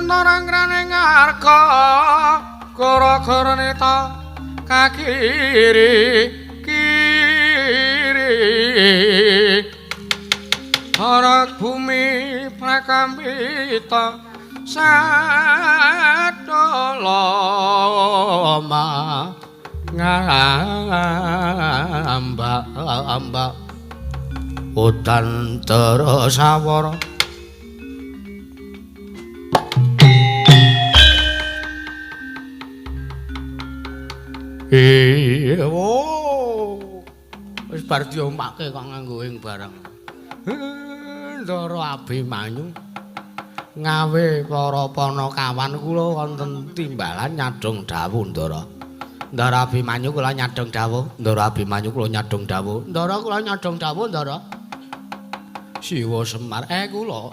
Kuntara ngraning arga gara-gara neta kakiri kiri Harak bumi prakampita sadala ngamba-amba udan dara sawara. Iya, wis bar diomake kok nganggo ing barang. Ndara Abimanyu ngawe para panakawan kula wonten timbalan nyadhong dawuh Ndara. Ndara Abimanyu kula nyadhong dawuh, Ndara Abimanyu kula nyadhong dawuh, Ndara kula nyadhong dawuh Ndara. Siwa Semar, kula.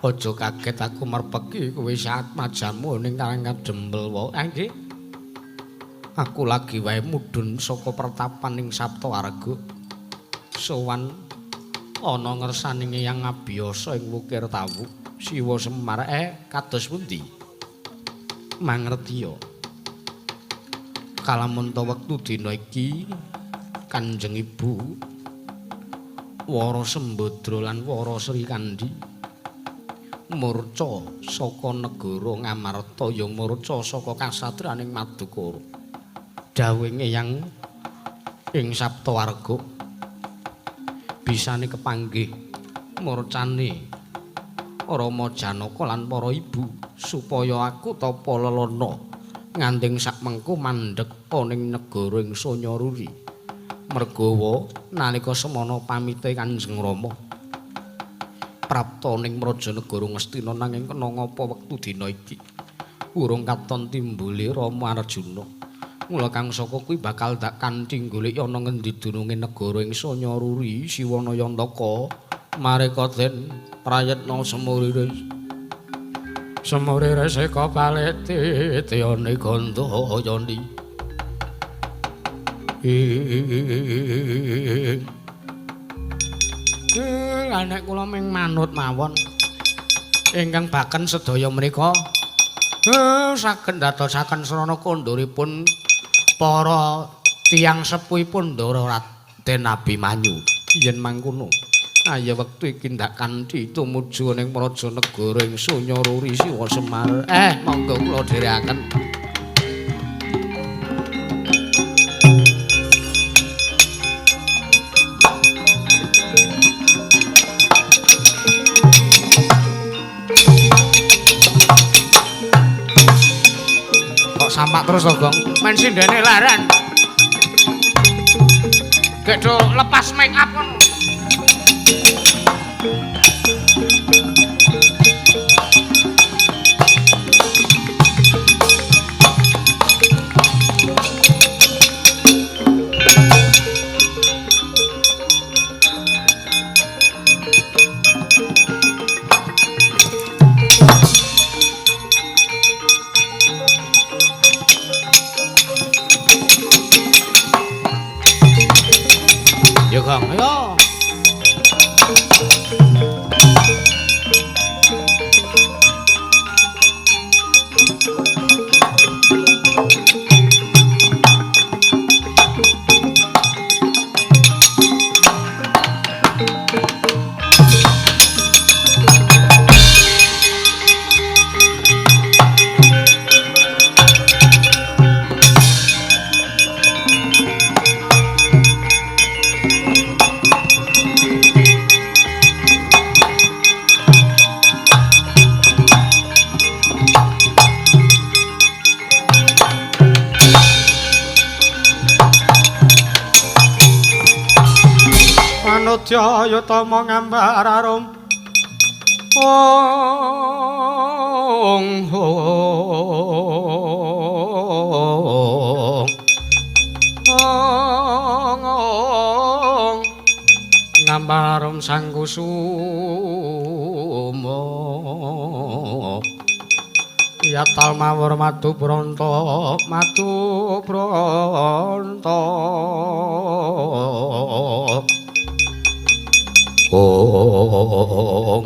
Aja kaget aku merpeki kowe saat majamu ning Karang Kadempel wae. Nggih. Aku lagi wae mudhun saka pertapan ing Saptawarga. Sowan ana ngersane Eyang Abiyasa ing Wukir Tawu. Siwa Semar, kados pundi? Mangertiya. Kalamun ta wektu dina iki Kanjeng Ibu Wara Sembadra lan Wara Sri Kandi murca saka negara Ngamarta ya murca saka kasatriyaning Madukara. Dawuhe Eyang ing Saptawarga bisane kepanggih murcane Rama Janaka lan para ibu supaya aku tapa lelana nganting sakmengko mandheg ning negara ing Sanyaruri. Mergawa nalika semana pamite Kanjeng Rama prapta ning Praja Negara Ngastina nanging kena ngapa wektu dina iki urung katon timbule Rama Arjuna. Mula kang saka kuwi bakal dak kanthi golek ana ngendi dununge negara ing Sanyaruri Siwana Yantaka mareka den prayetna semuriris semuriris eka paleti tiyane gandayani. Lah nek kula ming manut mawon ingkang baken sedaya menika saged ndadosaken srana kondhoripun para tiyang sepuhipun Ndara Raden Abimanyu. Yen mangkono ayo wektu iki ndak kanthi tumuju ning praja negara ing Sanyaruri Siwa Semar. Monggo kula dherekaken. Kok sampak terus to, Gong? Men sindene leren. Gek do lepas make up ngono. Yo Gong, ayo. Manudya tama ngambar arum ong ong ong ong ngambar arum sang kusuma yatal mawur madu bronto madu bronto. Ong.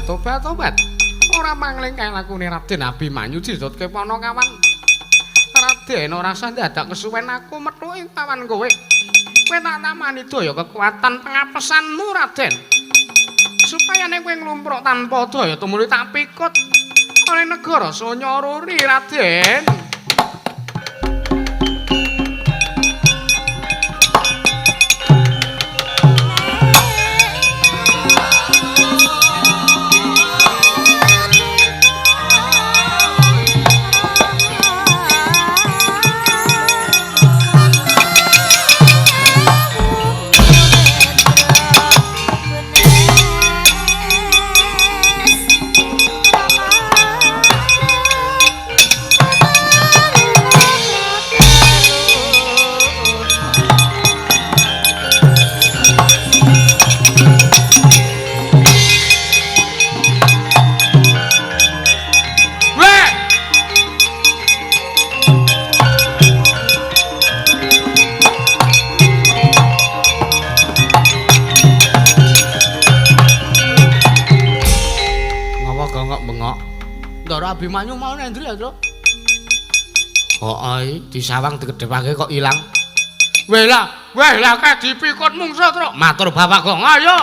Tobat, tobat. Ora manglengkah lakune Raden Abimanyu didotke Panakawan. Raden ora usah dadak kesuwen aku methuki kawan kowe. Kowe tak tamani daya kekuatan pengapesanmu Raden. Supaya nek kowe nglumpruk tanpa daya tumuli tak pikut oleh negara Sanya Ruri Raden. Abimanyu mau nang ndi lho, Tru? Heeh, disawang digedhepake kok ilang. Weh lah kae dipikut mungsuh, Tru. Matur Bapak Gong, ayo.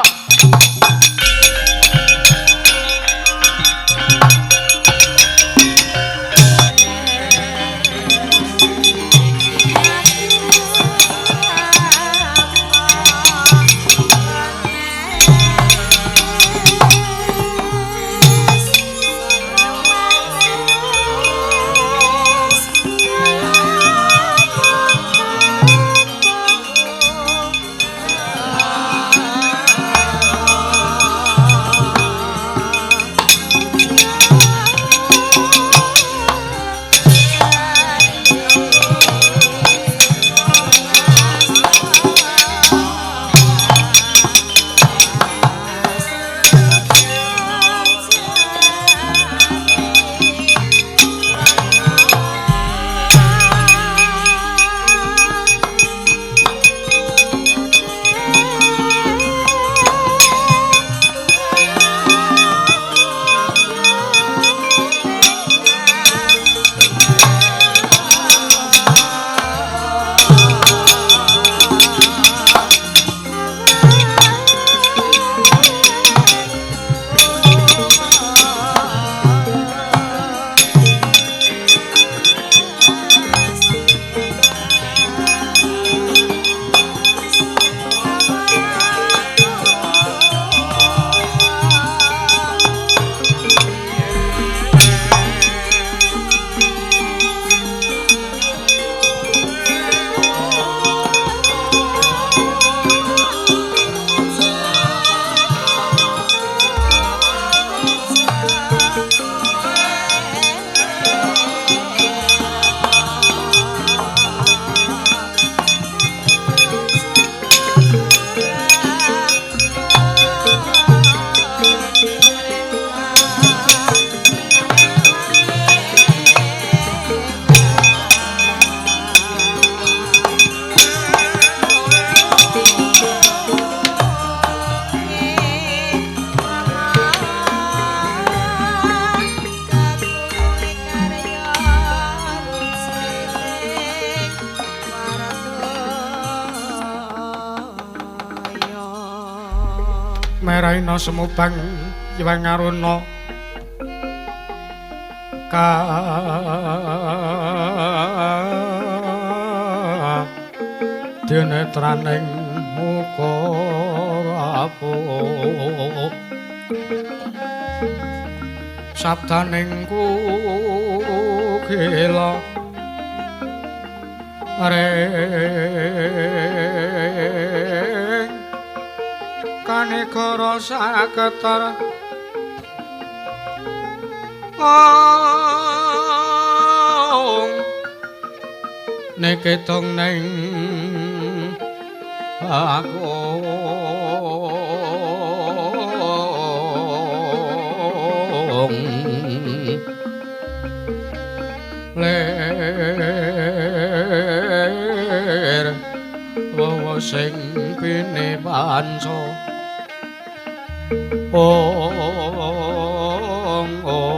Meraina semubang Hyang Aruna ka dinetraning muka rapuh sabdaning kukila ring kanegara saketar ong neketung ning agung lir wawa sing pinepanca ong ong.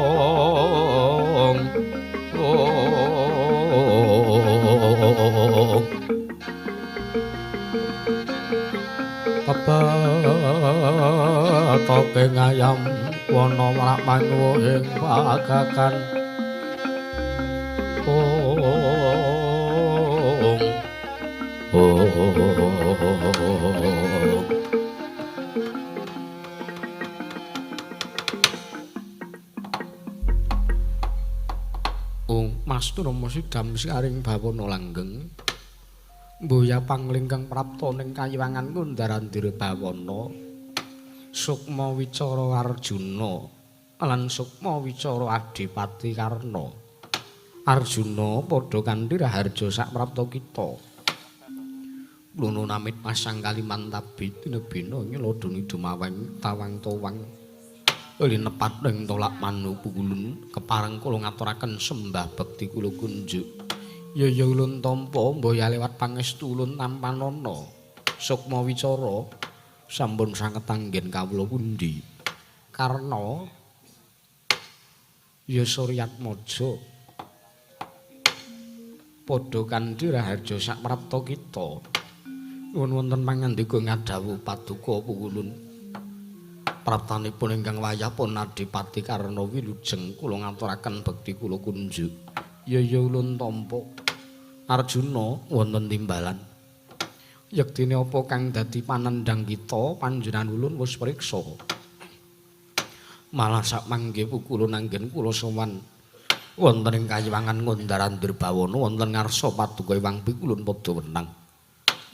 Toke ngayam wana marak manyuwuhing pagagan. Ong ong Ong Mas Turama sidam saring bawana langgeng. Mboya panglingkang prapta ning kayiwangan Kundarandira bawana. Sukma Wicara Arjuna lan Sukma Wicara Adipati Karna. Arjuna padha kanthi raharja saprapta kita. Luno namit pasang Kalimantabi tinebina nyelodoni dumaweng tawang towang. Linepat ing tolak manu pukulun kepareng kula ngaturaken sembah bekti kula kunjuk. Ya ya ulun tampa mboya lewat pangestu ulun tampanana. Sukma Wicara sampun sanget anggen kawula pundi. Karna ya Suryatmaja padha kanthi raharja saprapta kita. Nuwun wonten pangandika ngadhawuh paduka pukulun. Praptanipun ingkang wayah pun Adipati Karna wilujeng kula ngaturaken bekti kula kunjuk. Ya ya ulun tampa. Arjuna wonten timbalan. Yektine apa kang dadi panendhang kita panjenengan ulun wis priksa. Malah sak mangke pukulun anggen kula sowan wonten ing kayiwangan Kundarandir Bawana wonten ngarsa paduka Hyang Pikulun padha wenang.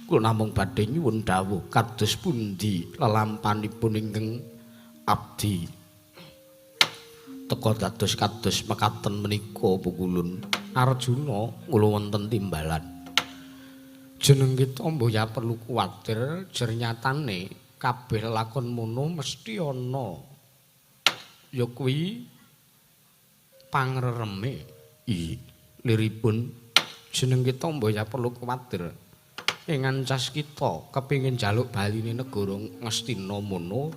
Kula namung badhe nyuwun dawuh kados pundi lelampanipun ingkang abdi. Teka dados kados mekaten menika pukulun. Arjuna kula wonten timbalan. Jeneng kita mboya perlu kuwatir jernyatane kabeh lakon mono mesti ana ya kuwi pangrereme. Liripun jeneng kita mboya perlu kuwatir ing ancas kita kepengin njaluk baline negara Ngastina mono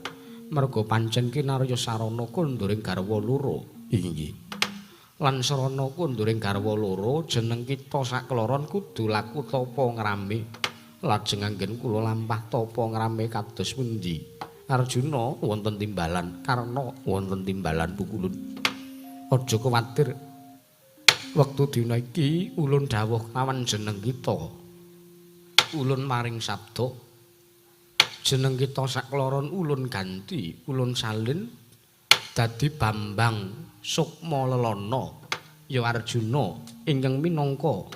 merga pancen kinarya sarana konduring garwa loro. Inggih. Lan sarana konduring garwa loro jeneng kita sakloron kudu laku tapa ngrame. Lajeng anggen kula lampah tapa ngrame kados pundi? Arjuna wonten timbalan, Karna wonten timbalan pukulun. Aja kuwatir. Wektu dina iki ulun dawuh lawan jeneng kita. Ulun maring sabda. Jeneng kita sakloron ulun ganti, ulun salin dadi Bambang Sukma Lelana ya Arjuna ingkang minangka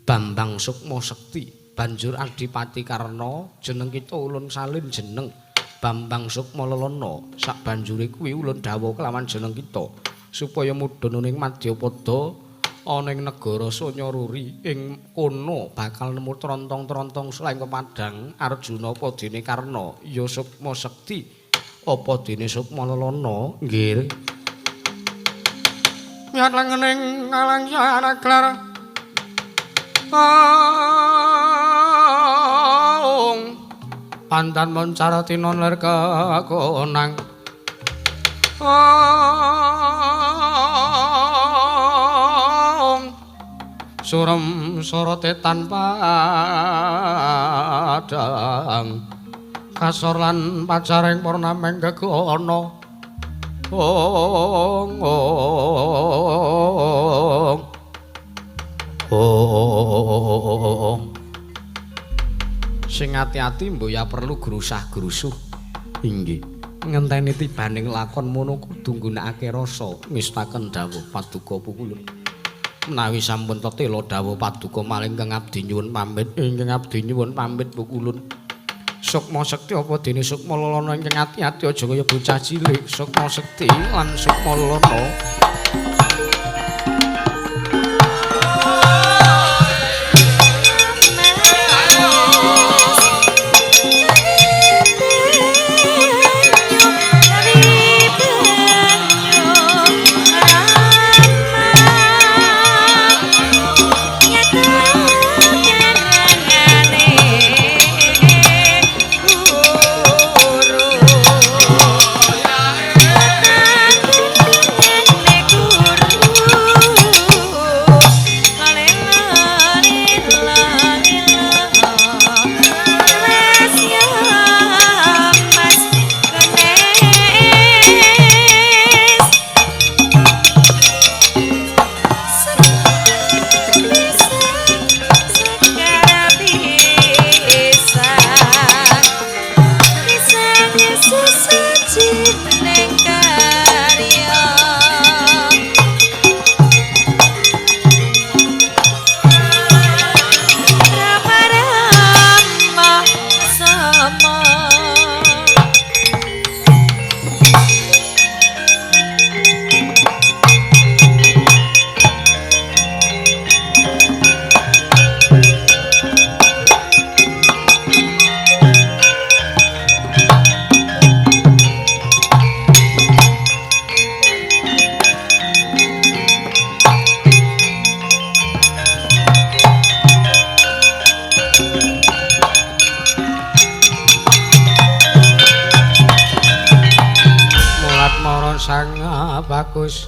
Bambang Sukma Sekti. Banjur Adipati Karna jeneng kita ulun salin jeneng Bambang Sukma Lelana. Sabanjure kuwi ulun dawuh kelawan jeneng kita supaya mudhun ning madyapada ana ing negara Sanyaruri ing kono bakal nemu trontong-trontong selain kepadang Arjuna apa dene Karna ya Sukma Sekti apa dene Sukma Lelana. Nggih. Nyat lengening alang yanaglar ong pandan moncara tinon ler kekonang ong surem sorote tanpa adang kasor lan pacaring purnameng gegono. Ong ong ong sing ati-ati mboya perlu grusah-grusuh. Inggih. Ngenteni tibaning lakon mono kudu nggunakake rasa ngestaken dawuh paduka pukulun. Menawi sampun tetela dawuh paduka maling ingkang abdi nyuwun pamit, ingkang abdi nyuwun pamit pukulun. Sukma Sekti apa dene Sukma Lelana ingkang ati-ati aja kaya bocah cilik. Sukma Sekti lan Sukma Lelana. Guru. ing karya. Rama Rama sama. Mulat mara sang bagus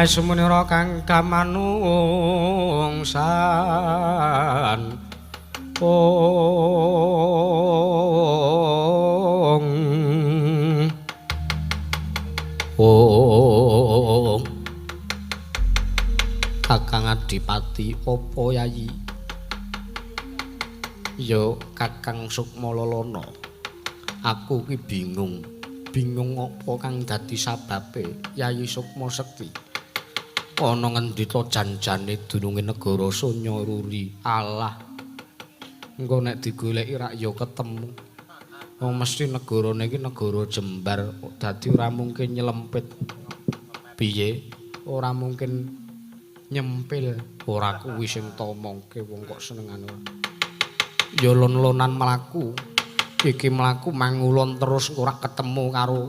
Sumunira kang kamanungsan. Ong Ong Kakang Adipati apa Yayi? Ya Kakang Sukma Lelana. Aku ki bingung. Bingung apa kang dadi sababe Yayi Sukma Sekti. Ana ngendi to janjane dununge negara Sunya Ruri? Alah. Engko nek digoleki rak ya ketemu. Wong mesti negarane iki negara jembar, dadi ora mungkin nyelempit. Piye? Ora mungkin nyempil. Ora kuwi sing tomongke wong kok senengane. Ya lon-lonan mlaku. Iki mlaku mangulon terus ora ketemu karo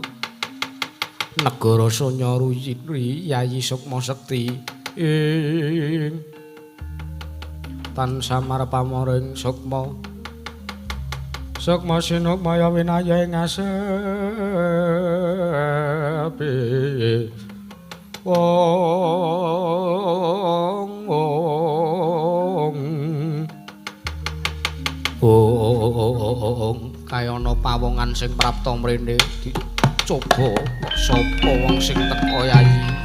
negara Sunya Ruri Yayi Sukma Sekti. Ing tansah marpamoring sukma. Sukma sinukmaya winaya ing asepi. Ong ong ong kaya ana pawongan sing prapta mrene dicoba sapa wong sing teka Yayi.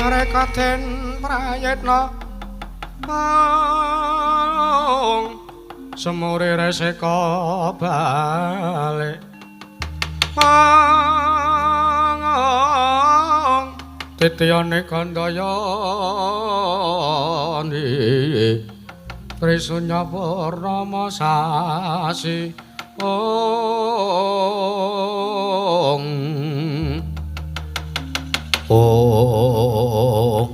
Marekaden prayitna mong semure reseka balik mong titiyane kandayani Trisunya purnama sasi. Ong ong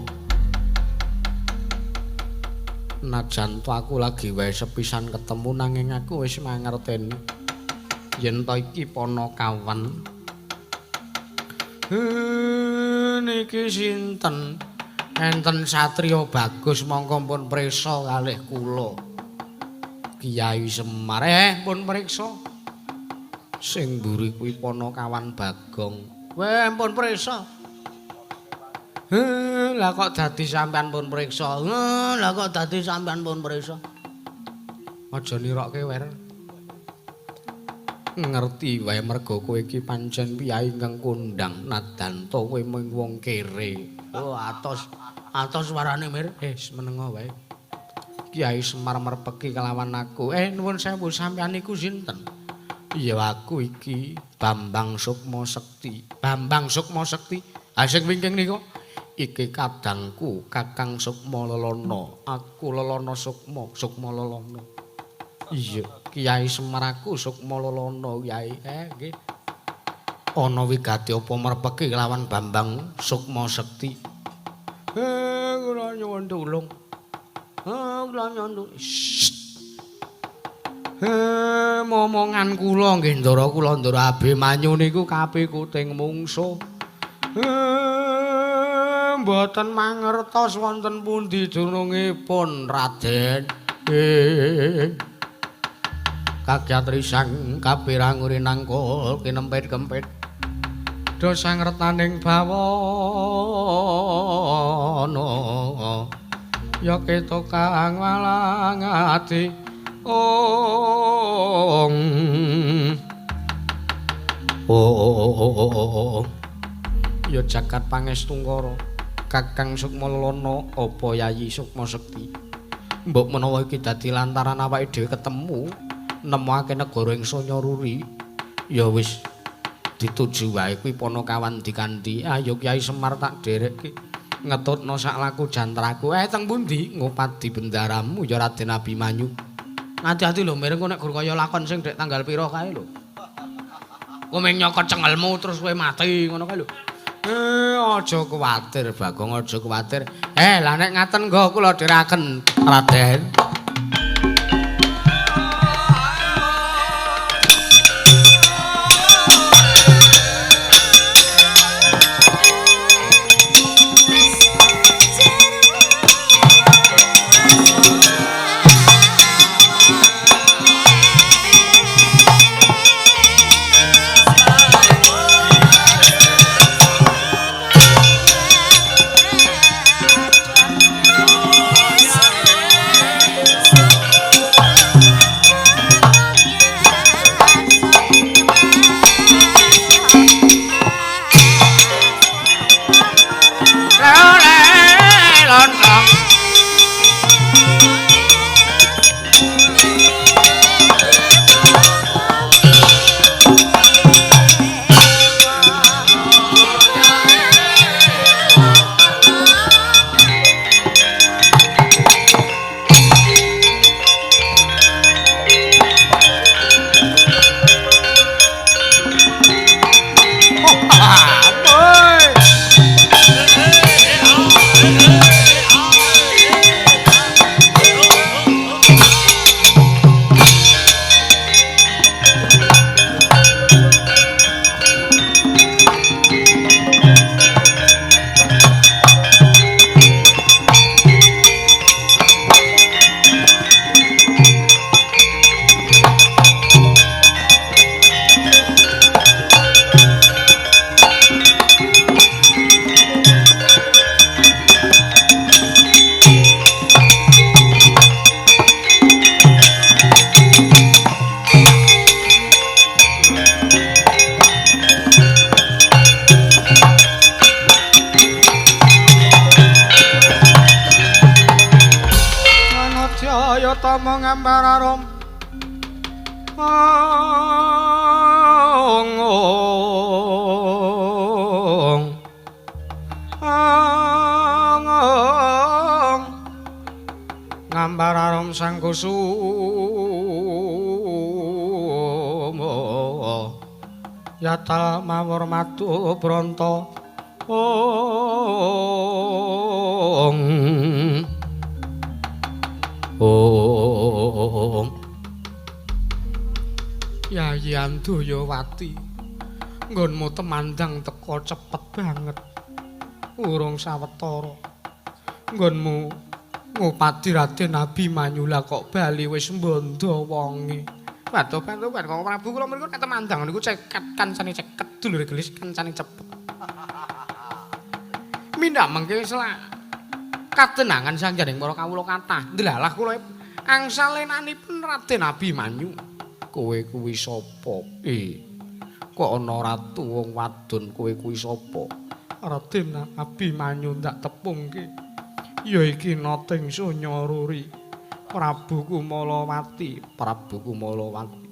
najan to aku lagi wae sepisan ketemu nanging aku wis mangerteni yen to iki Panakawan. Niki sinten? Enten satriya bagus mongko pun prisa kalih kula. Kyai Semar pun priksa. Sing mburi kuwi Panakawan Bagong. Weh pun prisa. Lah kok dadi sampean pun priksa. Lah kok dadi sampean pun priksa. Aja nirokke wer. Ngerti wae merga kowe iki pancen piyai ingkang kondhang nadan to kowe mung wong kere. Oh atos atos warane mir. Menengo wae. Kyai Semar merpeki kelawan aku. Nuwun sewu sampean niku sinten? Ya aku iki Bambang Sukma Sekti. Bambang Sukma Sekti. Ha sing wingking niku iki kadangku Kakang Sukma Lelana. Aku Lelana Sukma, Sukma Lelana. Iya, Kyai Semar aku Sukma Lelana, Kyai. Nggih. Ana wigati apa merpeki kelawan Bambang Sukma Sekti? Kula nyuwun tulung. Kula nyuwun tulung. Momongan kula nggih Ndara, kula Ndara Abimanyu niku kapikuting mungsuh. Mboten mangertos wonten pundi dunungipun Raden. Kagyat risang kapirang rinangkul kinempit-kempit. Do sangretaning bawana ya ketukang walang ati. Ong oh ya jagat pangestungkara Kakang Sukma Lelana apa Yayi Sukma Sekti, mbok menawa iki dadi lantaran awake dhewe ketemu nemokake negara ing Sanyaruri ya wis dituju wae kuwi Panakawan dikanthi. Ayo Kyai Semar tak dherekke ngetutno sak laku jantraku. Teng pundi ngupadi bendaramu ya Raden Abimanyu. Ati-ati lho mireng kok nek gur kaya lakon sing dek tanggal pira kae lho. Kowe mung nyokot cengelmu terus kowe mati ngono kae lho. Aja kuwatir Bagong, aja kuwatir. Lah nek ngaten nggo kula dherekaken Raden. Yatal mawar madu bronto. Ong ong Yayi Andayawati, nggonmu temandang teka cepet banget. Urung sawetara nggonmu ngupadi Raden Abimanyu lah kok bali wis mbondo wonge. Waduh, bantu Kang Prabu kula mriku nek temandang niku ceket kancane ceket dulure gelis kancane cepet. Mindak mengke selak katenangan sanjaning para kawula kathah. Ndelalah kula angsal lenanipun Raden Abimanyu. Kowe kuwi sapa? Kok ana ratu wong wadon kowe kuwi sapa? Raden Abimanyu ndak tepungke. Ya iki nating Sanyaruri. Prabu Kumalawati, Prabu Kumalawati.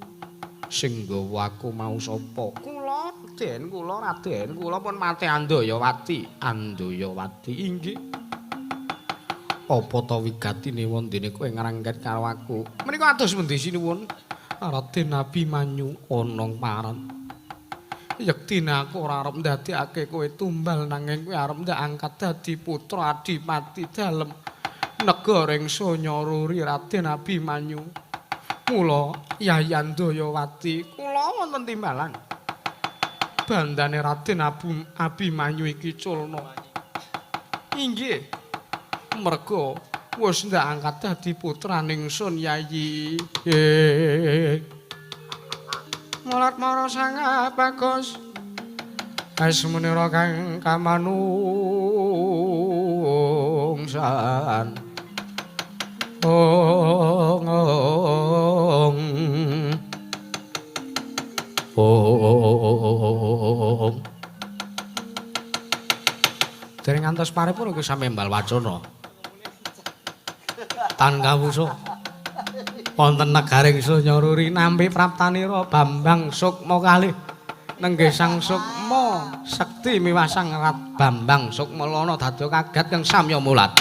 Sing nggawa aku mau sapa? Kula Raden, kula Raden, kula pun mate Andayawati. Andayawati inggih. Apa ta wigatine wondene kowe ngrangket karo aku? Menika ados pundi sinuwun? Raden Abimanyu ana paran. Yektine aku ora arep ndadekake kowe tumbal nanging kowe arep ndak angkat dadi putra adipati dalem negara ing Sanyaruri Raden Abimanyu. Mula Yayi Andayawati kula wonten timbalan. Bandane Raden Abimanyu iki culna. Inggih. Merga wis ndak angkat dadi putraning sun Yayi. Mulat mara sang bagus. Asmunira kang kamanungsan. Ong ong ong. Dereng ngantos paripurna iki samembal wacana. Tan kawusa wonten negaring Sunyaruri nampi praptanira Bambang Sukma kalih nenggih Sang Sukma Sekti miwah Sang Rat Bambang Sukma Lana dadya kaget kang samya mulat.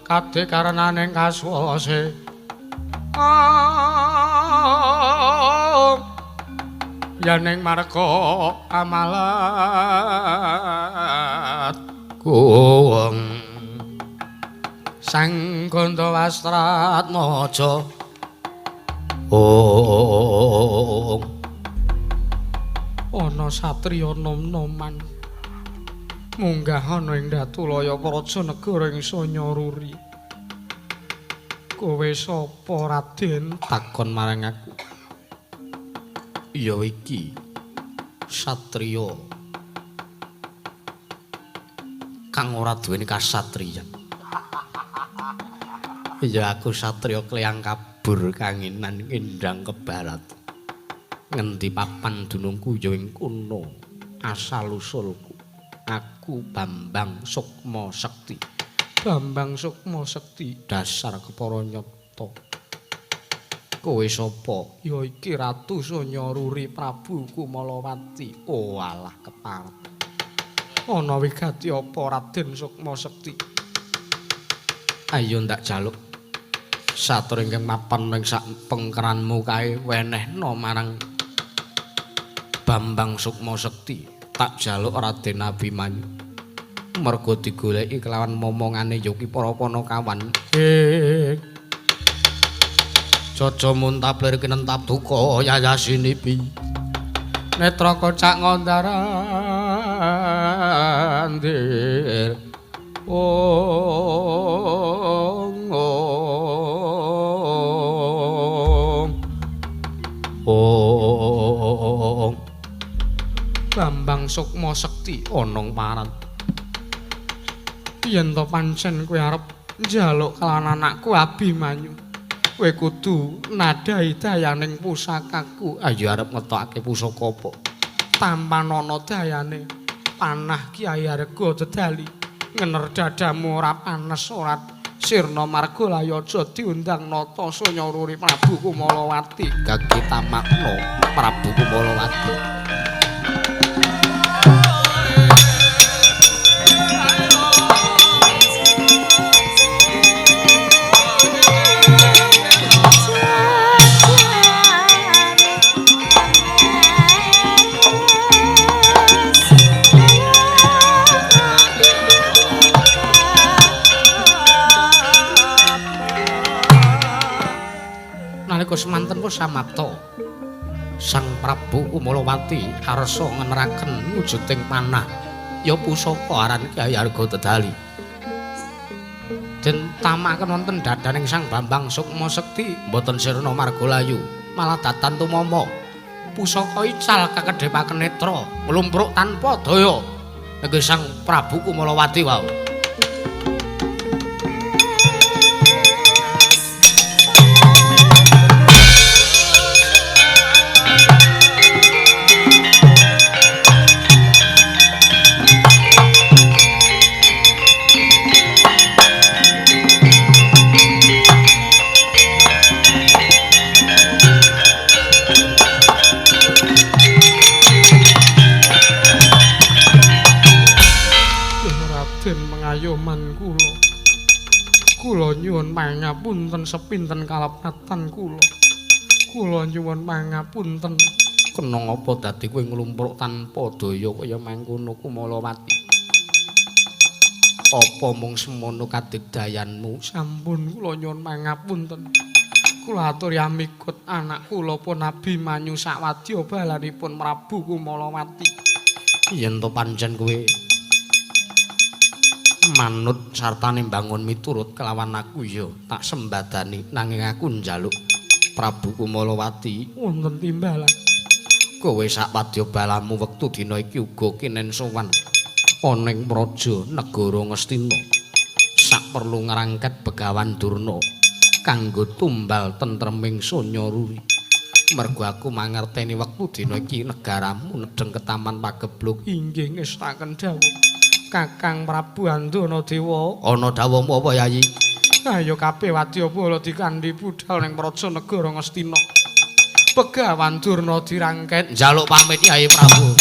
Kade karenaning kaswase yaning marga amalat kuweng Sang Gandawastratmaja ana satriya nom-noman munggah ana ing Datulaya Praja negara ing Sanyaruri. Kowe sapa Raden? Takon marang aku. Ya iki satriya kang ora duweni kasatriyan. Ya aku satriya kleyang kabur kanginan ngendang ke barat. Ngendi papan dunungku ya ing kono asal usulku. Aku Bambang Sukma Sekti. Bambang Sukma Sekti dasar kepara nyata. Kowe sapa? Ya iki Ratu Sanyaruri Prabu Kumalawati. Oh alah keparep. Ana wigati apa Raden Sukma Sekti? Ayo ndak jaluk satur ingkang mapan ing sak pengkeranmu kae wenehna marang Bambang Sukma Sekti. Tak jaluk Raden Abimanyu. Merga digoleki kelawan momongane ya ki para panakawan. Jaja muntaplir kinentap duka yayasinipi. Netra kocak ngondarandir. Ong ong ong. Bambang Sukma Sekti onong parat. Yen to pancen kowe arep njaluk kelawan anakku Abimanyu, kowe kudu nadhahi dayaning pusakaku. Ayo arep ngetokake pusaka apa? Tampanana dayane panah Kyai Arga dedali ngener dadamu ora panes ora sirna marga layaja diundang nata Sanyaruri Prabu Kumalawati. Gage tamakna Prabu Kumalawati. Nalika semanten pun samapta. Sang Prabu Kumalawati arsa ngeneraken wujuding panah ya pusaka aran Kyai Arga Dedali. Den tamaken wonten dadaning Sang Bambang Sukma Sekti mboten sirna margalayu malah datan tumama. Pusaka ical kakedhepaken netra mlumpruk tanpa daya. Nggih Sang Prabu Kumalawati wau. Mengayoman kula. Kula nyuwun pangapunten sepinten kalepatan kula. Kula nyuwun pangapunten. Kena ngapa dadi kowe nglumpruk tanpa daya kaya mangkono Kumalawati? Apa mung semono kadigdayanmu? Sampun kula nyuwun pangapunten. Kula aturi amikut anak kula pun Abimanyu sawadya balanipun Prabu Kumalawati. Yen to pancen kowe manut sartane mbangun miturut kelawan aku ya tak sembadani, nanging aku njaluk Prabu Kumalawati wonten timbalan. Kowe sak wadya balamu wektu dina iki uga kinen sowan ana ing praja negara Ngastina. Sak perlu ngrangket Begawan Durna kanggo tumbal tentreming sonya ruri. Mergo aku mangerteni wektu dina iki negaramu nedheng ketaman pagebluk. Inggih ngestaken dawuh Kakang Prabu Andana Dewa. Ana dawuhmu apa Yayi? Ayo kabeh wadya bala dikandhi budhal ning praja negara Ngastina. Begawan Durna dirangket. Njaluk pamit Yayi Prabu.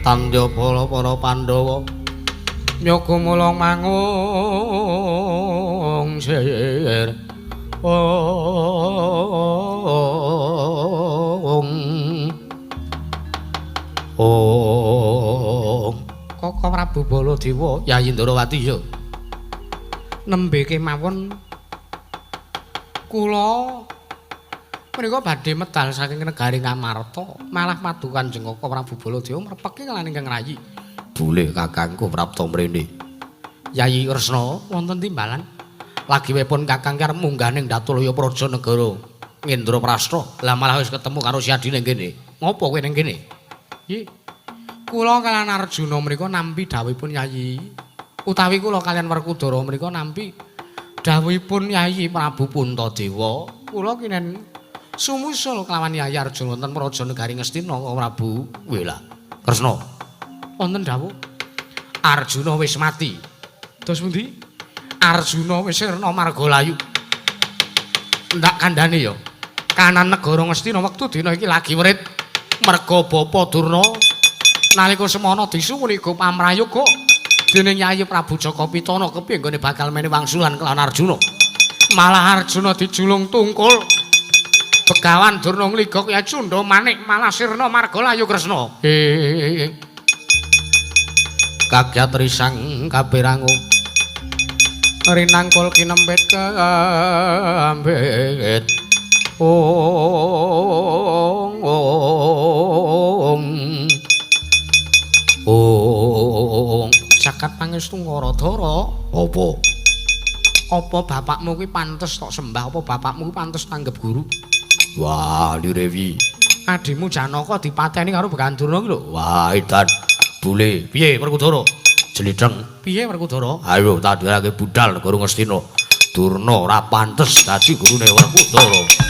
Tandya bala para Pandhawa myoga mulung mangung sir. Ong ong Koko Prabu Baladewa Yayi Ndrawati ya nembe kemawon kula menika badhe medal saking negari Ngamarta malah madu Kanjeng Koko Prabu Baladewa mrepeki lan ingkang rayi. Boleh kakangku prapta mrene. Yayi Kresna wonten timbalan. Lagi wepun kakang arep munggah ning Datulaya Praja Negara Ngendraprasta. Lah malah wis ketemu karo Siadi ning kene. Ngopo kowe ning kene? Nggih. Kula kalian Arjuna menika nampi dawuhipun Yayi. Utawi kula kalian Werkudara menika nampi dawuhipun Yayi Prabu Puntadewa. Kula kinen sumusul kelawan Yayi Arjuna wonten Praja Negari Ngastina Prabu. Wela. Kresna. Wonten dawuh Arjuna wis mati. Terus pundi? Arjuna wis sirna margalayu. Ndak kandhane ya. Kanan negara Ngastina wektu dina iki lagi writ merga Bapa Durna nalika semana disuwuni go pamrayoga dening Yayi Prabu Jaka Pitana kepiye nggone bakal mene wangsulan kelawan Arjuna. Malah Arjuna dijulung tungkul. Begawan Durna ngligok ya Cunda Manik malah sirna margalayu Kresna. Kagyat risang kapirangu rinangkul kinempit kambit. Ong ong ong. pangestungkara Dara. Apa? Apa bapakmu kuwi pantes tok sembah? Apa bapakmu kuwi pantes tanggep guru? Wah, Lirewi. Adimu Janaka dipateni karo Begandurna kuwi lho. Wah, edan. Bule. Piye Werkudara? Jlidheng. Piye Werkudara? Ayo tak dirake budal negara Ngastina. Durna ora pantes dadi gurune Werkudara.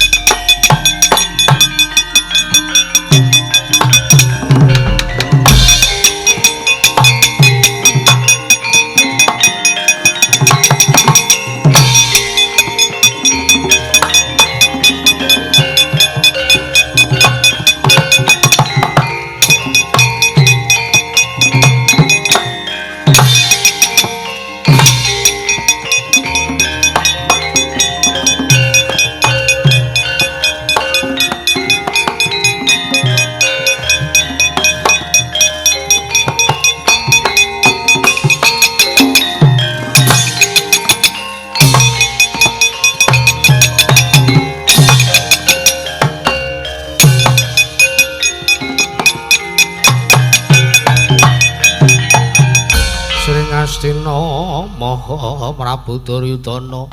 Astina Maha Prabu Duryudana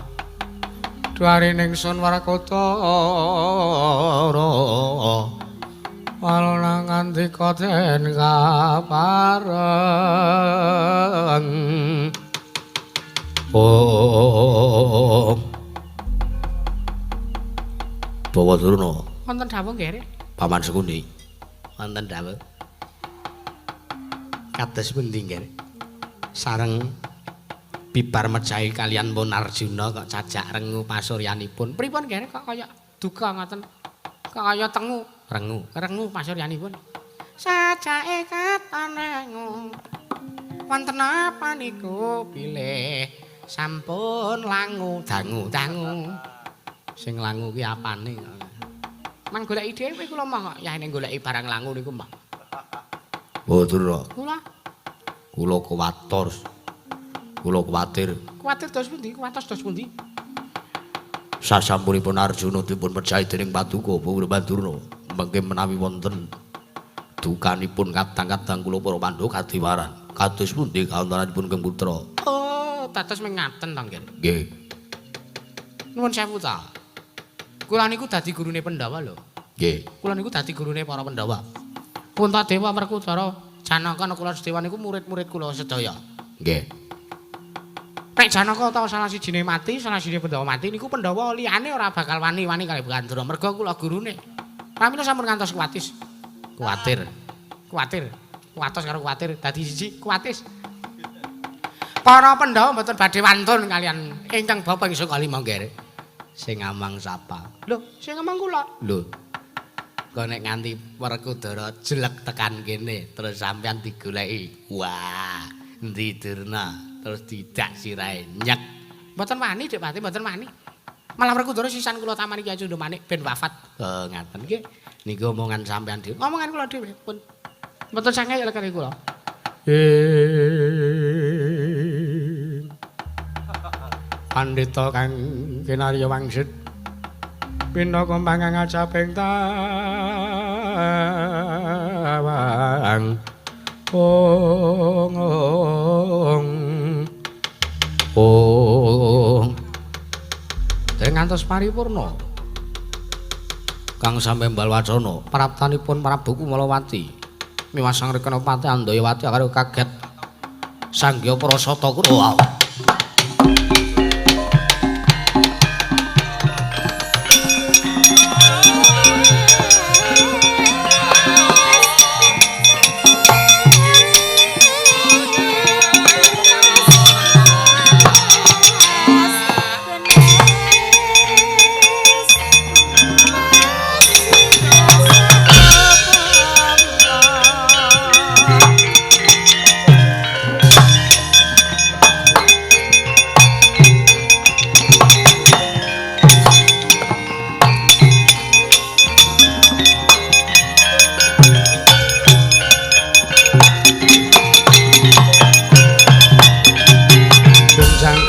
Dwarining Sun Werkudara walana ngandika den kapareng. Oh Bawa Durna wonten dawuh nggih Paman Sekundi wonten dawuh kados pundi nggih sareng bibar mejahi kalian pun Arjuna kok cajak rengu pasuryanipun. Pripun nggih kok kaya duka ngoten? Kok kaya tengu, rengu, rengu pasuryanipun. Sajake katon rengu. Wonten apa niku bilih sampun langu dangu-dangu. Sing langu ki apane? Mang goleki dhewe kula mah kok yahene goleki barang langu niku mah. Oh, Durna. Kula kula kuwatir. Kula kuwatir. Kuwatir dos pundi? Kuwatos dos pundi? Sasampunipun Arjuna dipun pejahi dening Paduka Bawa Durna, mengke menawi wonten dukanipun kadang-kadang kula para Pandhawa kadiwaran. Kados pundi kawontenanipun Kang Putra? Oh, dados mengaten to nggih. Nggih. Nuwun sewu ta. Kula niku dadi gurune Pandhawa lho. Nggih. Kula niku dadi gurune para Pandhawa. Puntadewa Werkudara Janaka Nakula Sadewa niku murid-murid kula sedaya. Nggih. Nek Janaka utawa salah sijine mati, salah sijine Pandhawa mati niku Pandhawa liyane ora bakal wani-wani kali Gandra merga kula gurune. Pramila sampun ngantos kuwatis. Kuwatir. Kuwatir. Kuwatos karo kuwatir dadi siji, kuwatis. Para Pandhawa mboten badhe wantun kalian ingkang bapa ing saka lima nggih. Sing amang sapa? Lho, sing amang kula. Lho. Kok nek nganti Werkudara jelek tekan kene terus sampean digoleki. Wah, endi Durna? Terus didak sirahe nyek. Mboten wani, Dik Pati, mboten wani. Malah Werkudara sisan kula tamani Kyai Cundhamanik ben wafat. Oh, ngaten nggih. Niku omongan sampean dhewe. Omongan kula dhewe pun. Mboten sange ya kali kula. Pandhita kang kinarya wangsit Pinaka mangang acaping tawang. Ong ong ong. Den ngantos paripurna. Kang sampe mbal wacana praptanipun Prabu Kumalawati miwah Sang Rekanapati Andayawati karo kaget Sanggya Prasata Kura.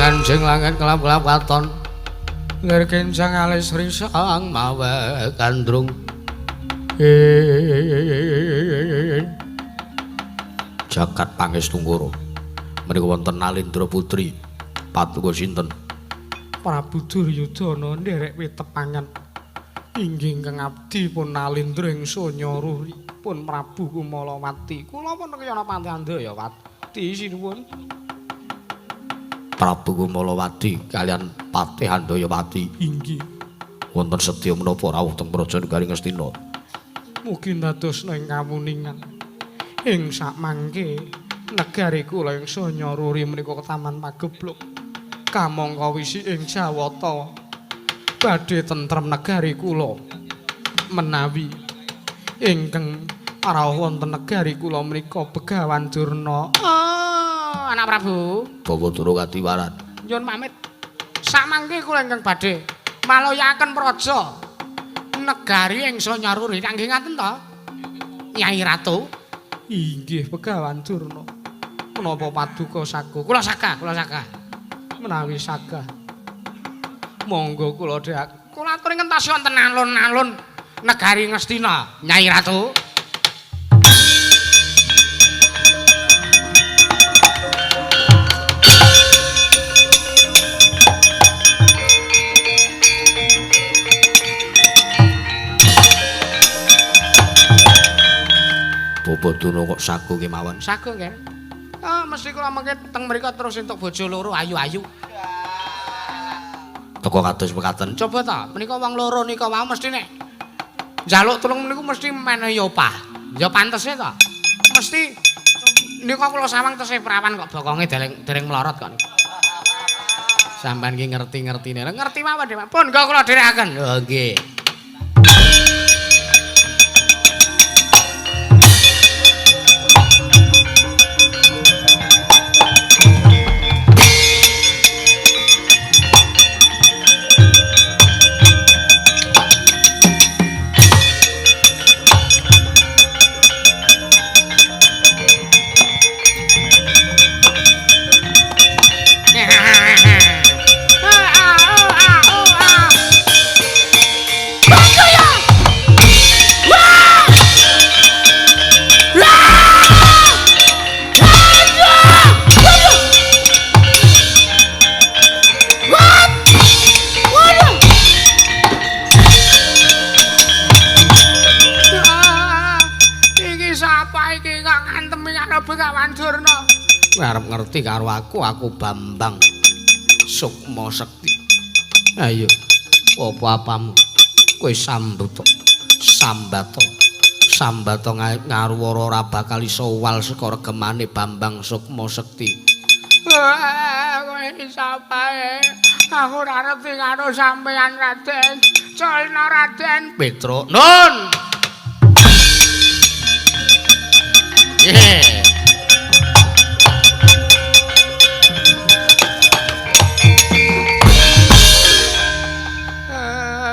Kanjeng langit kelap-kelap katon lir kincang alis risang mawe gandrung. Jagat pangestu ngoro Menika wonten Nalendra Putri. Patuko sinten? Prabu Duryudana nderek witepangan. Inggih ingkang abdi pun Nalendra ing Sanya Ruri pun Prabu Kumalawati. Kula pun kayana Patih Handayawati sinuwun. Prabu Kumalawati kalian Patih Handayawati. Inggih. Wonten sedya menapa rawuh teng Praja Negari Ngastina? Mugi ndadosna ing kawuningan. Ing sakmangke negari kula ing Sanya Ruri menika ketaman pagebluk. Kamangka wisi ing Jawata badhe tentrem negari kula. Menawi ingkang rawuh wonten negari kula menika Begawan Durna. Oh, anak Prabu. Bawa Durna kadiwaran. Nyuwun pamit. Sakmangke kula ingkang badhe maloyaken praja negari ing Sanya Ruri. Nggih ngaten to? Nyai Ratu. Inggih Begawan Durna. Menapa paduka sago? Kula sagah, kula sagah. Menawi sagah. Monggo kula dheak. Kula aturi ngentasi wonten alun-alun negari Ngastina, Nyai Ratu. Bapak Durna kok sago kemawon? Sago nggih. Ah, mesti kula mengke teng mriku terus entuk bojo loro ayu-ayu. Teko kados mekaten. Coba ta, menika wong loro nika wau mesti nek njaluk tulung niku mesti menehi opah. Ya pantese ta. Mesti nika kula sawang tesih prawan kok bokonge dereng mlorot kok. Sampeyan ki ngerti-ngertine. Ngerti mawon, Dik. Pun kok kula dherekaken. Oh, nggih. Arep ngerti karo aku, aku Bambang Sukma Sekti. Ayo, apa-apamu? Kowe sambut, sambato, sambato ngaruwara ora bakal iso uwal saka regemane Bambang Sukma Sekti. Wah, kowe sapa? Aku ora ngerti karo sampeyan Raden. Culna Raden Petruk. Nun. Yeah.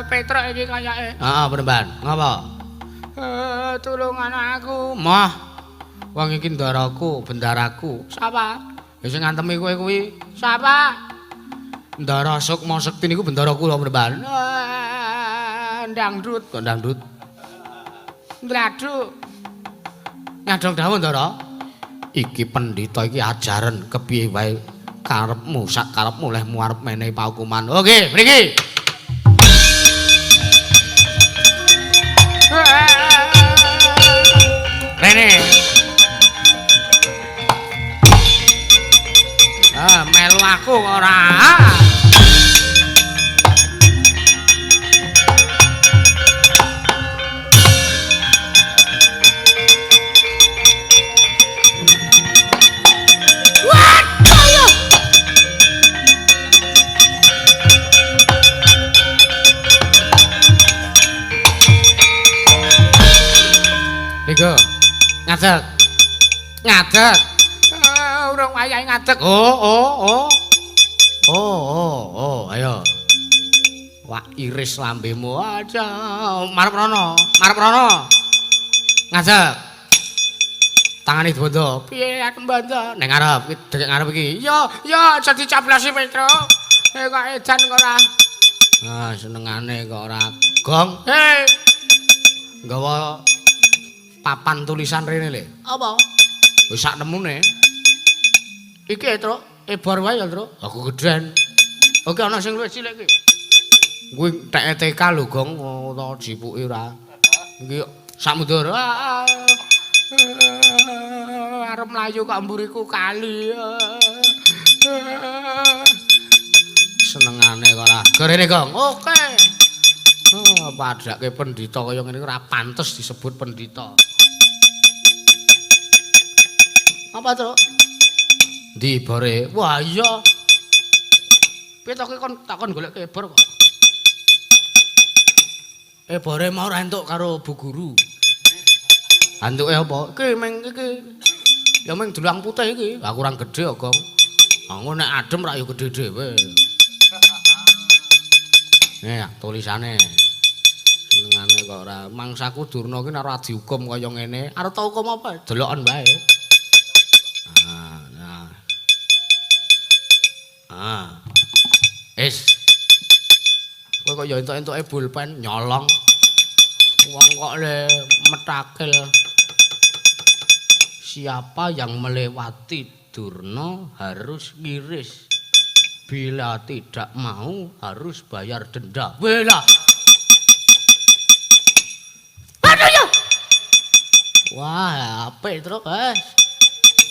Petruk iki kayake. Heeh, Penemban. Ngapa? Tulungan aku. Mah. Wong iki ndaraku, bendaraku. Sapa? Ya sing ngantemi kowe kuwi. Sapa? Ndara Sukma Sekti niku bendara kula, Penemban. Ndangdut. Kok ndangdut? Ndladuk. Nyadong dawuh, Ndara. Iki pendhita iki ajaran kepiye wae karepmu, sak karepmu lehmu arep menehi paukuman. Oke, mriki. Rene. Ah, melu aku ora. Niku. Ngadeg. Ngadeg. Urung wayahe ngadeg. Oh, oh, oh. Oh, oh, oh, ayo. Wah, iris lambemu aja. Marep rono, marep rono. Ngadeg. Tangane dibondo. Piye aku mbondo? Ning ngarep, iki dekek ngarep iki. Yo, yo aja dicoblasi Petruk. Kok edan kok ora. Ah, senengane kok ora gong. Hei. Nggawa papan tulisan rene le. Apa? Wis sak nemune. Iki, Truk, ebor wae ya, Truk. Aku gedhen. Oke, ana sing luwih cilik iki. Kuwi teke TK lho, Gong, ora jipuki ora. Iki sak mundur. Arep mlayu kok mburiku kali. Senengane kok ora. Gorene, Gong. Oke. Oh, padake pendhita kaya ngene ora pantes disebut pendhita. Apa, Truk? Ndi bore? Wah, iya. Piye to kowe kon takon golek ebor kok. Ebore mau ora entuk karo bu guru. Antuke apa? Iki meng iki. Ya meng dulang putih iki. Lah kurang gedhe kok, Gong. Aku nek adem rak ya gedhe dhewe. Nih, tulisane. Senengane kok ora mangsaku Durna ki nek ora dihukum kaya ngene, arep ta hukum apa? Deloken wae. Ah, nah. Ah. Es. Kowe kok ya entuk-entuke pulpen nyolong. Wong kok le metakil. Siapa yang melewati Durna harus ngiris. Bila tidak mau harus bayar denda. Wela. Aduh ya. Wah, apik, Truk, Mas.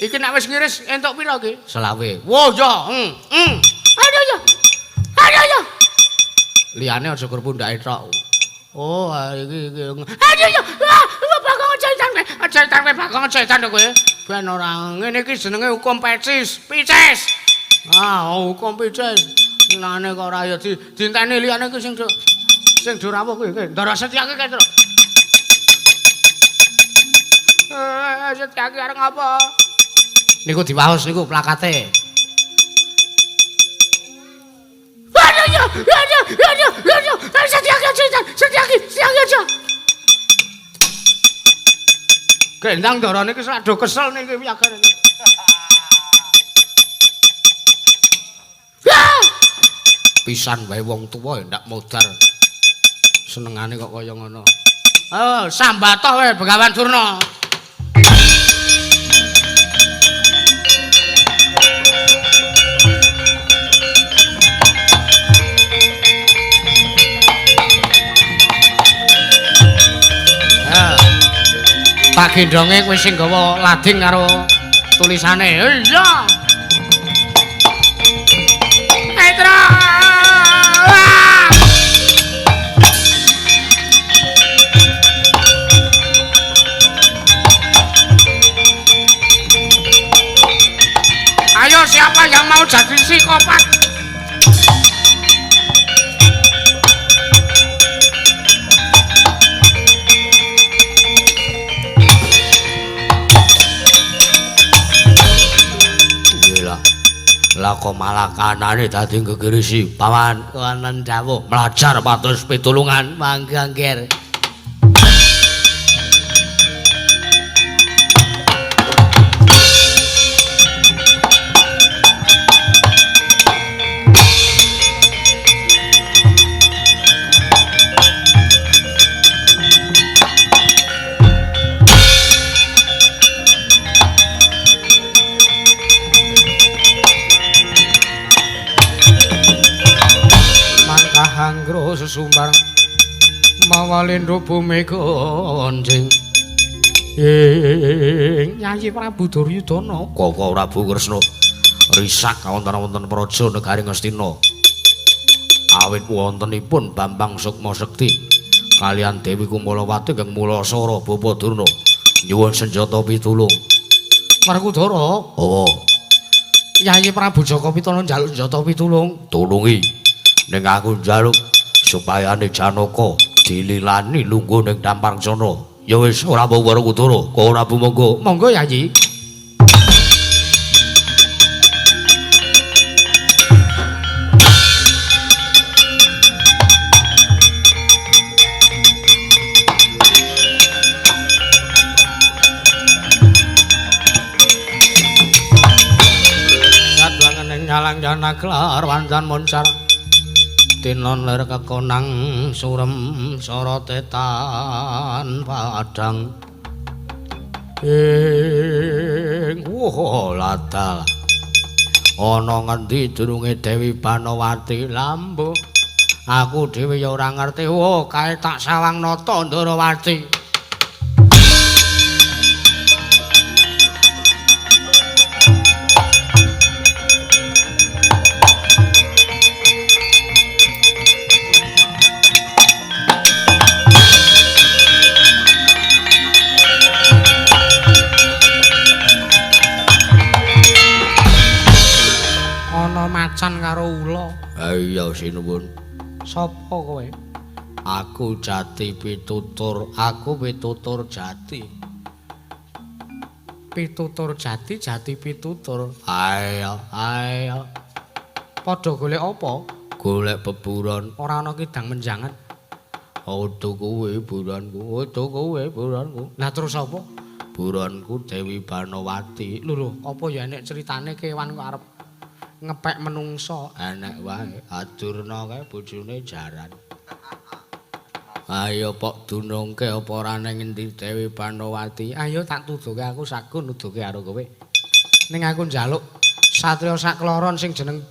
Iki nek wis ngiris entuk pira iki? 25. Wah, ya. Aduh ya. Aduh ya. Liyane aja kur pundhake tok. Oh, iki iki. Aduh ya. Wah, Bagong aja edan kowe. Aja edan kowe, Bagong aja edan kowe. Ben ora ngene iki jenenge hukum pecis. Picis. Ah, hukum picis. Nane kok ora ya dienteni liyane iki sing do rawuh kuwi. Ndara Setyaki kae, Truk. Setyaki arep ngapa? Niku diwaos niku plakate. Aduh ya, aduh, aduh, aduh. Setyaki aja, Setyaki, Setyaki aja. Gendang ndara niki sak do kesel niki wiyagane. Pisan wae wong tuwa ndak modar. Senengane kok kaya ngono. Oh, sambatoh wae Begawan Durna. Tak gendonge kowe sing gawa lading karo tulisane. Iya. Petra. Ayo siapa yang mau jadi psikopat? Lah kok malah kanane dadi gegirisi paman wonten dawuh mlajar pados pitulungan mangga ngger. Sesumbar mawalendra bumi gonjing ing Yayi Prabu Duryudana Kaka Prabu Kresna risak kawonten-wonten praja negari Ngastina awit wontenipun Bambang Sukma Sekti kalian Dewi Kumalawati ingkang mulasara Bapa Durna nyuwun senjata pitulung Werkudara. Oh, Yayi Prabu Jaka Pitana njaluk senjata pitulung tulungi ning aku njaluk supayane Janaka dililani lungguh ning Dampangsana. Ya wis ora apa Werkudara, kok ora monggo. Monggo Yayi. Sadwangen ing nyalang janaglar wancan moncar. Tinon lir kekonang surem sorote tan padang ing ladal Ana ngendi dununge Dewi Banowati? Lambuh. Aku dhewe ya ora ngerti. Wo, kae tak sawang nata Ndarawati. Macan karo ula. Iya sinuwun. Sapa kowe? Aku Jati Pitutur. Aku Pitutur Jati. Pitutur Jati, Jati Pitutur. Ayo, ayo. Padha golek apa? Golek beburon. Ora ana kidang menjangan. Udu kuwi buronku, udu kuwi buronku. Lah terus apa? Buronku Dewi Banowati. Lho lho, apa ya enek critane kewan kok arep ngepek menungso? Enek wae, Adurna kae bojone jaran. Ayo pok dunungke apa ora ning endi Dewi Banowati? Ayo tak tuduhke, aku sagun nuduhke karo kowe. Ning aku njaluk satriya sakloron sing jeneng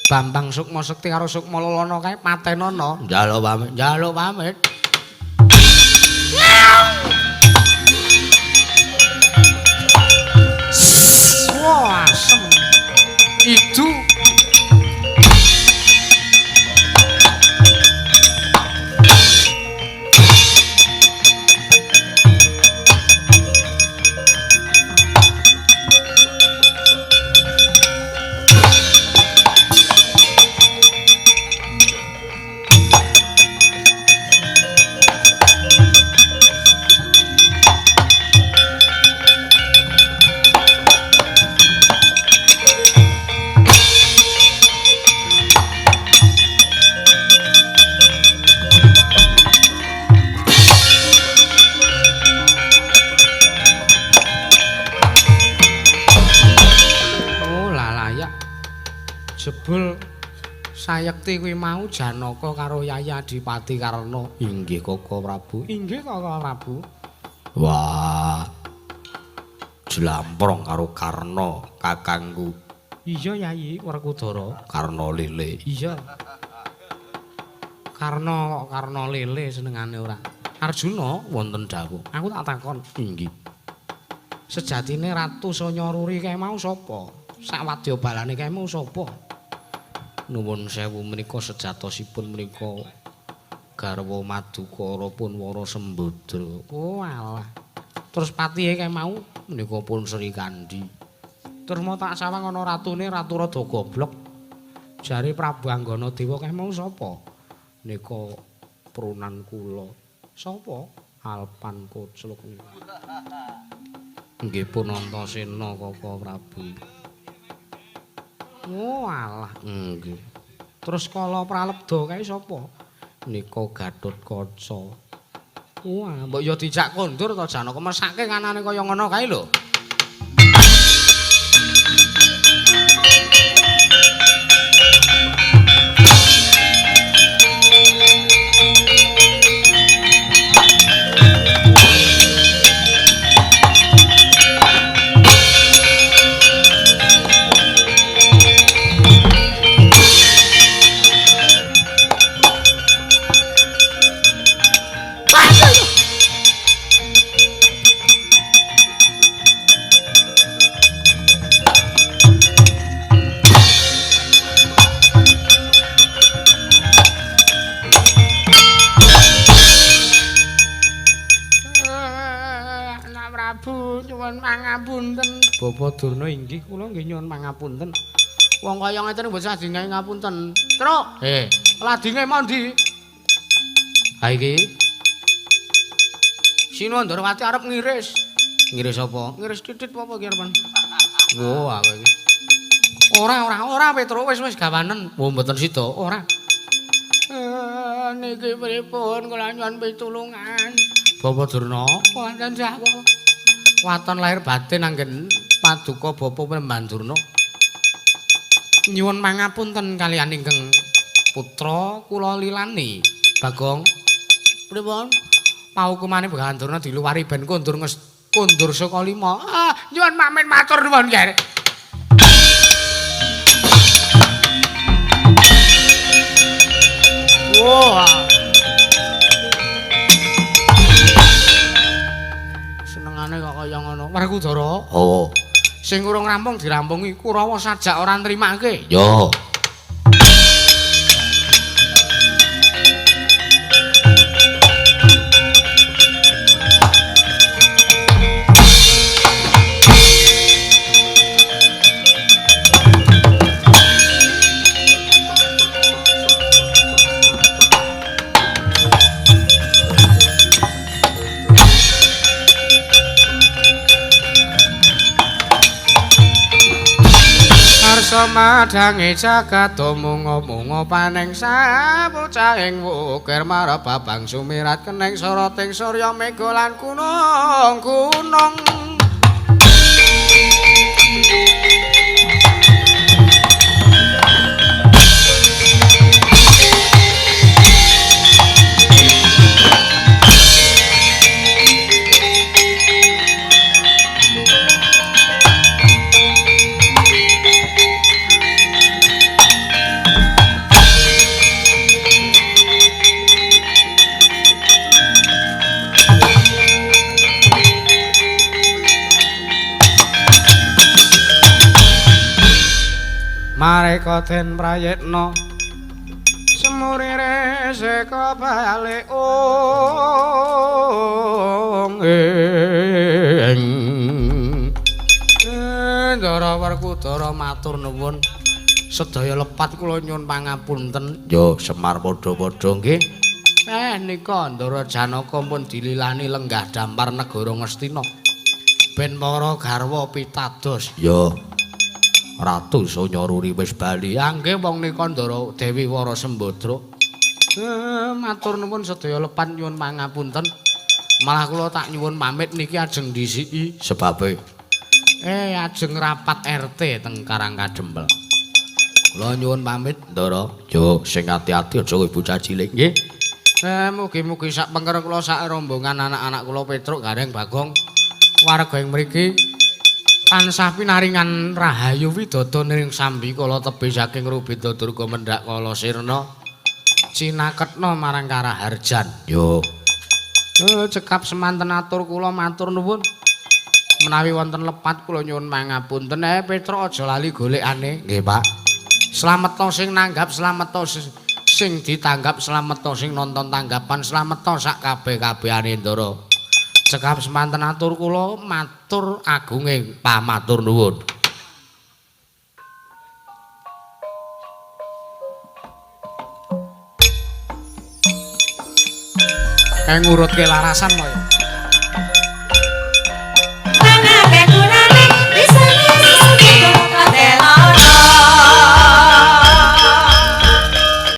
Bambang Sukma Sekti karo Sukma Lelana kae patenono. Njaluk pamit, njaluk pamit. Wah, asem. Idu. Jebul sayekti kuwi mau Janaka karo Yayi Adipati Karna. Inggih Kaka Prabu. Inggih Kaka Prabu. Wah. Jlamprong karo Karna kakangku. Iya Yayi Werkudara. Karna Lele. Iya. Karna kok Karna Lele senengane ora. Arjuna wonten dawuh. Aku tak takon. Inggih. Sejatine Ratu Sanyaruri kae mau sapa? Sak wadya balane kae mau sapa? Nuwun sewu menika sejatosipun menika garwa Madukara pun Wara Sembadra. Oh alah. Terus patihe kae mau menika pun Sri Kandi. Terus mau tak sawang ana ratune ratu rada goblok. Jare Prabu Anggana Dewa kae mau sapa? Nika prunan kula. Sapa? Alpan Kocluk. Nggih pun Antasena Kaka Prabu. Oh alah. Nggih. Terus kala pralebda kae sapa? Nika Gatotkaca. Wah, mbok ya dijak kondur to Janaka, mesake kanane kaya ngono kae lho. Pangapunten Bapak Durna inggih kula nggih nyuwun pangapunten. Wong kaya ngeten mboten sah dingahi ngapunten. Truk. Ladinge mondi? Ha iki. Sinuwun Ndorowati arep ngiris. Ngiris apa? Ngiris titit apa iki arepan? Wo aku iki. Ora ora ora Petruk wis wis gawanen. Wo mboten sida. Ora. Niki pripun kula nyuwun pitulungan. Bapak Durna, wonten sawuh. Waton lahir batin anggen paduka Bapak Prembandurna. Nyuwun mangapunten kaliyan ingkang putra kula lilani. Bagong. Pripun? Paukumane Begawan Durna diluwari ben kondur kondur saka lima. Ah, nyuwun pamit matur nuwun, Ger. Wah. Senengane kok kaya ngono. Werkudara. Oh. Sing urung rampung dirampungi, Kurawa sajak ora nrimake. Yo. Madhange jagat munga-munga paneng sabocahing wukir marababang sumirat keneng soroting surya mega lan gunung-gunung. Mareka den prayitna semurire seka balik ong ing Ndara Werkudara matur nuwun sedaya lepat kula nyuwun pangapunten. Yo Semar padha-padha nggih. Nika Ndara Janaka pun dililani lenggah dampar negara Ngastina ben para garwa pitados. Yo Ratu Sanyaruri wis bali. Nggih wong nika Ndara Dewi Wara Sembadra. Matur nuwun sedaya lepat nyuwun pangapunten. Malah kula tak nyuwun pamit niki ajeng dhisiki sebabe ajeng rapat RT teng Karang Kadempel. Kula nyuwun pamit Ndara. Yo sing ati-ati aja kowe bocah cilik nggih. Mugi-mugi sak pengker kula sak rombongan anak-anak kula Petruk Gareng Bagong warga ing mriki tansah pinaringan rahayu widodo ning sambi kala tebih saking Rubeda Durga mendhak kala sirna cinaketna marang Karaharjan. Yo. Cekap semanten atur kula matur nuwun. Menawi wonten lepat kula nyuwun pangapunten. Petruk aja lali golekane. Nggih, Pak. Slamet sing nanggap, slamet sing ditanggap, slamet sing nonton tanggapan, slamet sak kabeh-kabehane Ndara. Cekap semanten atur kula matur agunge pamatur nuwun. Kayak ngurutke larasan kaya.